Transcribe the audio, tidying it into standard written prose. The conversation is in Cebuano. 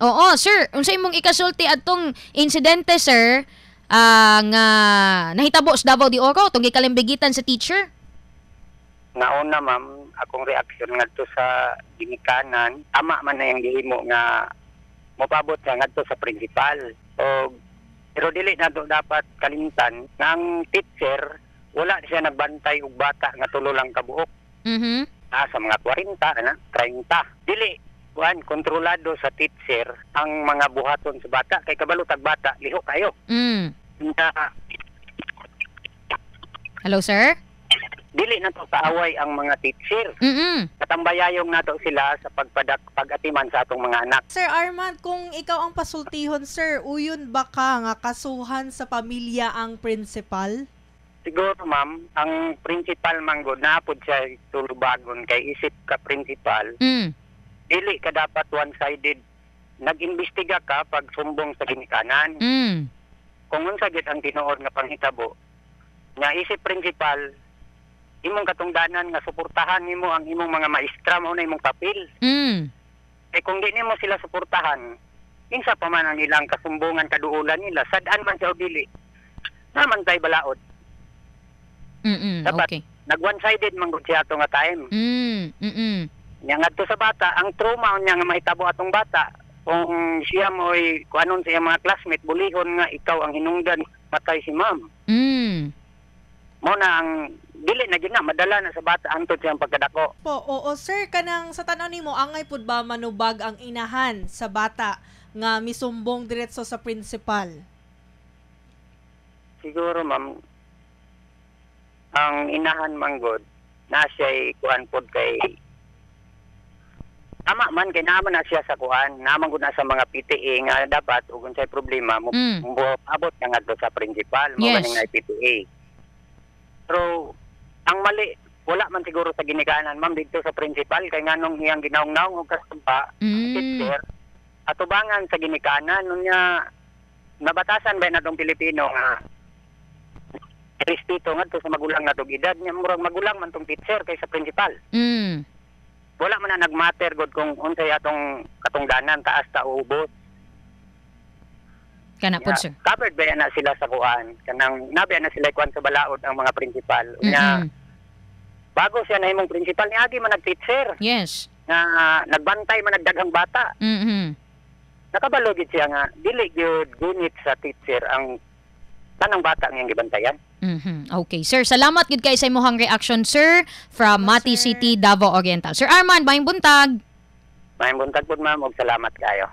Oo, sir, unsa imong ikasulti adtong insidente, sir, nga nahitabo sa Davao de Oro tong gikalimbigitan sa teacher? Nga una, ma'am, akong reaksyon ngadto sa ginikanan, tama man na yung gihimo nga mopabot siya ngadto sa principal. O pero dili nato dapat kalimtan nga ang teacher wala siya nagbantay og bata nga tulo lang kabuok. Sa mga 40 ana, 30. Dili kuan kontrolado sa teacher ang mga buhaton sa bata kay kabalo tag bata lihok kayo. Na, Hello, sir? Dili na to kaaway ang mga teacher. Katambayayong nato sila sa pagpadak pag-atiman sa atong mga anak. Sir Armand, kung ikaw ang pasultihon, sir, uyon ba ka nga kasuhan sa pamilya ang principal? Siguro, ma'am, ang principal manggod napod siya tulubagon kay isip ka principal, dili ka dapat one-sided. Nag-imbestiga ka pag sumbong sa ginikanan. Kung unsa gid ang tinuod nga panghitabo, nga isip principal, imong katungdanan nga suportahan nimo ang imong mga maestra, mao na imong papel. Eh kung di nimo sila suportahan, kinsa pa man ang ilang kasumbungan kaduulan nila, sad-an man siya o dili. Naman tay balaod. Dapat nag one-sided man gud siya ato nga time. Nya ngadto sa bata, ang trauma niya nga mahitabo atong bata, kung siya mo'y kuanon sa iyang mga classmate, bulihon nga ikaw ang hinungdan matay si ma'am. Mo na ang dili na gyud na madala na sa bata hangtod siyang pagkadako. Po, oo, sir, kanang sa tan-aw nimo, angay pud ba manubag ang inahan sa bata nga misumbong diretso sa principal? Siguro, ma'am, ang inahan manggod na siya kuan pod kay tama man kay naman na siya sa kuan, naman gud na sa mga PTA nga dapat ug unsay problema mo mo abot ka ngadto sa principal mo ganing na PTA. Pero ang mali wala man siguro sa ginikanan, ma'am, dito sa principal kay nganong iyang ginaong-naong og kasumpa teacher atubangan sa ginikanan. Unya nabatasan ba natong Pilipino nga respeto ngadto sa magulang natong edad niya, murag magulang man tong teacher kaysa principal. Wala man na nagmatter god kung unsay atong katungdanan, taas ta o ubos. Kana pod, sir. Covered ba na sila sa kuan, kanang nabi na sila kuan sa balaod ang mga principal. Unya bago siya nahimong principal, niagi man nag-teacher nga nagbantay man nagdaghang bata. Nakabalo gid siya nga dili gyud gunit sa teacher ang tanang bata nga iyang gibantayan. Okay, sir. Salamat gid kay sa imong reaction, sir, from Salamat, Mati sir. City, Davao Oriental. Sir Arman, maayong buntag. Maayong buntag pud, ma'am, ug salamat kayo.